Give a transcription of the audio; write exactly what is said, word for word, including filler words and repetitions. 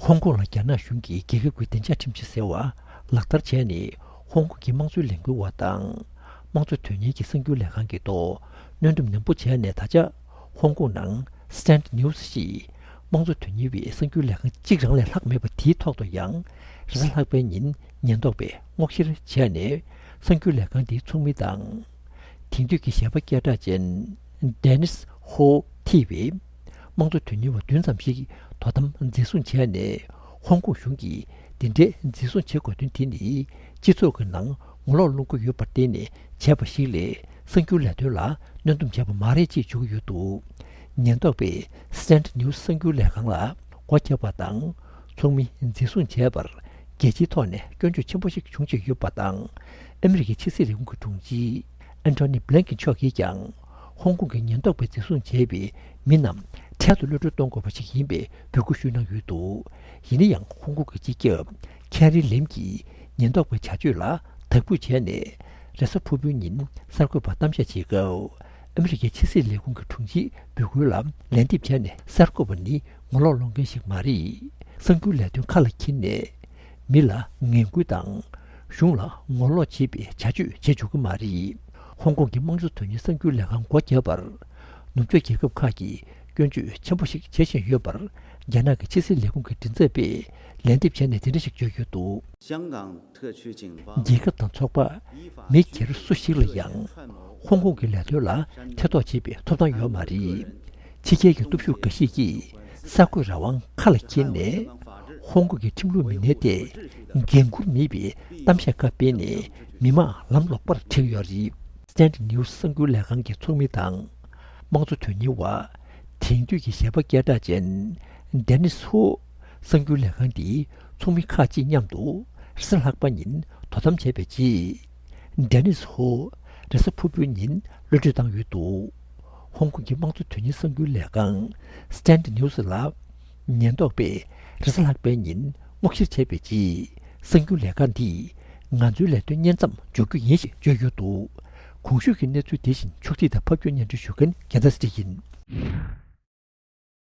ཧོང་ཀོང་ལ་རྒྱ་ནག་གཞུང་གིས་རྒྱལ་ཁབ་ཀྱི་བདེ་འཇགས་ཁྲིམས་གཞི་ཟེར་བ་ལག་བསྟར་བྱས་ནས། ཧོང་ཀོང་གི་དམངས་གཙོའི་ལས་འགུལ་བ་དང་། དམངས་གཙོ་དོན་གཉེར་གྱི་གསར་འགྱུར་ལས་ཁང་གི་ཐོག་གནོན་སྡོམ་ནན་པོ་བྱས་ནས། ད་ཆ་ཧོང་ཀོང་ནང་Stand News ཞེས་དམངས་གཙོ་དོན་གཉེར་བའི་གསར་འགྱུར་ལས་ཁང་གཅིག་རང་ལས་ལྷག་མེད་པ་དེའི་ཐོག་ཏུ་ཡང་། རེས་གཟའ་ལྷག་པའི་ཉིན་ཉེན་རྟོག་པས་སྔོག་བཤེར་བྱས་ནས། གསར་འགྱུར་ལས་ཁང་དེའི་ཚོགས་མི་དང་། དེང་དུས་ཀྱི་གཞས་པ་སྐད་གྲགས་ཅན་Dennis Ho ཐེ་བའི་དམངས་གཙོ་དོན་གཉེར་བ་བདུན་ཙམ་ཞིག་དོ་དམ་འཛིན་བཟུང་བྱས་ནས། ཧོང་ཀོང་གཞུང་གིས་འདི་འདྲའི་འཛིན་བཟུང་བྱེད་དགོས་དོན་དེ་ནི། སྤྱི་ཚོགས་ཀྱི་ནང་ངོ་ལོག་སློང་གི་ཡོད་པར་བརྟེན་ནས་བྱས་པ་ཞིག་ལས། གསར་འགྱུར་ལས་དོན་ལ་གནོན་སྡོམ་བྱས་པ་མ་རེད་ཅེས་བརྗོད་ཀྱི་ཡོད་འདུག་ཉེན་རྟོག་པས་Stand News གསར་འགྱུར་ལས་ཁང་ལ་སྒོ་བརྒྱབ་པ་དང་། ཚོགས་མི་འཛིན་བཟུང་བྱས་པར་རྒྱལ་སྤྱིའི་ཐོག་ནས་སྐྱོན་བརྗོད་ཆེན་པོ་ཞིག་བྱུང་བཞིན་ཡོད་པ་དང་། ཨ་མི་རི་ཀའི་ཕྱི་སྲིད་ལས་ཁུངས་ཀྱི་དྲུང་ཆེ་Antony Blinken མཆོག་གིས་ཀྱང་། ཧོང་ཀོང་གི་ཉེན་རྟོག་པས་འཛིན་བཟུང་བྱས་པའི་མི་རྣམས་འཕྲལ་དུ་གློད་བཀྲོལ་གཏོང་དགོས་པ་ཞིག་ཡིན་པའི་འབོད་སྐུལ་ཞུས་གནང་ཡོད་འདུག་ཡིན་ན་ཡང་། ཧོང་ཀོང་གི་སྤྱི་ཁྱབ་ཁེ་རི་ལེམ་གྱིས་ཉེན་རྟོག་པའི་བྱ་སྤྱོད་ལ་དག་འབུད་བྱས་ནས། རེས་གཟའ་ཕུར་བུའི་ཉིན་གསར་འགོད་པར་གཏམ་བཤད་བྱེད་སྐབས། ཨ་མི་རི་ཀའི་ཕྱི་སྲིད་ལས་ཁུངས་ཀྱི་དྲུང་ཆེའི་འབོད་སྐུལ་ལ་ལན་འདེབས་བྱས་ནས། གསར་འགོད་པ་ནི་ངོ་ལོག་སློང་མཁན་ཞིག་མ་རེད། གསར་འགྱུར་ལས་དོན་ཁ་ལ་འཁྱེར་ནས། མི་ལ་ངན་སྐུལ་དང་། གཞུང་ལ་ངོ་ལོག་བྱེད་པའི་བྱ་སྤྱོད་བྱེད་ཆོག་གི་མ་རེད། ཧོང་ཀོང་གི་དམངས་གཙོ་དོན་གཉེར་གསར་འགྱུར་ལས་ཁང་སྒོ་བརྒྱབ་པར། ནུབ་ཕྱོགས་རྒྱལ་ཁབ་ཁག་གིས་སྐྱོན་བརྗོད་ཆེན་པོ་ཞིག་བྱེད་བཞིན་ཡོད་པར། རྒྱ་ནག་གི་ཕྱི་སྲིད་ལས་ཁུངས་ཀྱི་མགྲིན་ཚབ་པས་ལན་འདེབས་བྱས་ནས་དེ་འདྲ་ཞིག་བརྗོད་ཡོད་འདུག 香港特区警方 རྒྱལ་ཁབ་དང་ཚོགས་པ། མི་སྒེར་སུ་ཞིག་ལ་ཡང་། ཧོང་ཀོང་གི་ལས་དོན་ལ་ཐེ་གཏོགས་བྱེད་པའི་ཐོབ་ཐང་ཡོད་མ་རེད། ཕྱི་རྒྱལ་གྱི་སྟོབས་ཤུགས་འགའ་ཞིག་གིས་གསར་འགོད་རང་དབང་ཁ་ལ་འཁྱེར་ནས། ཧོང་ཀོང་གི་ཁྲིམས་ལུགས་མི་སྣའི་ཐད་འགན་འཁུར་མེད་པའི་གཏམ་བཤད་ཁ་སྤེལ་ནས། མི་མང་ལམ་ལོག་པར་ཁྲིད་ཡོད་རེད། Stand News གསར་འགྱུར་ལས་ཁང་གི་ཚོགས་མི་དང་། དམངས་གཙོ་དོན་གཉེར་བ། དེང་དུས་ཀྱི་གཞས་པ་སྐད་གྲགས་ཅན་Dennis Ho གསར་འགྱུར་ལས་ཁང་འདིའི་ཚོགས་མི་ཁག་ཅིག་མཉམ་དུ་རེས་གཟའ་ལྷག་པ་ཉིན་དོ་དམ་བྱས་པའི་རྗེས། Dennis Ho རེས་གཟའ་ཕུར་བུའི་ཉིན་གློད་གྲོལ་བཏང་ཡོད་འདུག་ཧོང་ཀོང་གི་དམངས་གཙོ་དོན་གཉེར་གསར་འགྱུར་ལས་ཁང་Stand News ལ་ཉེན་རྟོག་པས་རེས་གཟའ་ལྷག་པའི་ཉིན་སྔོག་བཤེར་བྱས་པའི་རྗེས། གསར་འགྱུར་ལས་ཁང་འདིས་ང་ཚོའི་ལས་དོན་བསྙད་མཚམས་འཇོག་རྒྱུ་ཡིན་ཞེས་བརྗོད་ཡོད་འདུག་གོང་ཞུས་ཀྱི་གནས་ཚུལ་དེ་བཞིན་ཕྱོགས་སྒྲིག་དང་ཕབ་སྒྱུར་སྙན་སྒྲོན་ཞུ་མཁན་རྒྱལ་མཚན་སྲིད་ཡིན།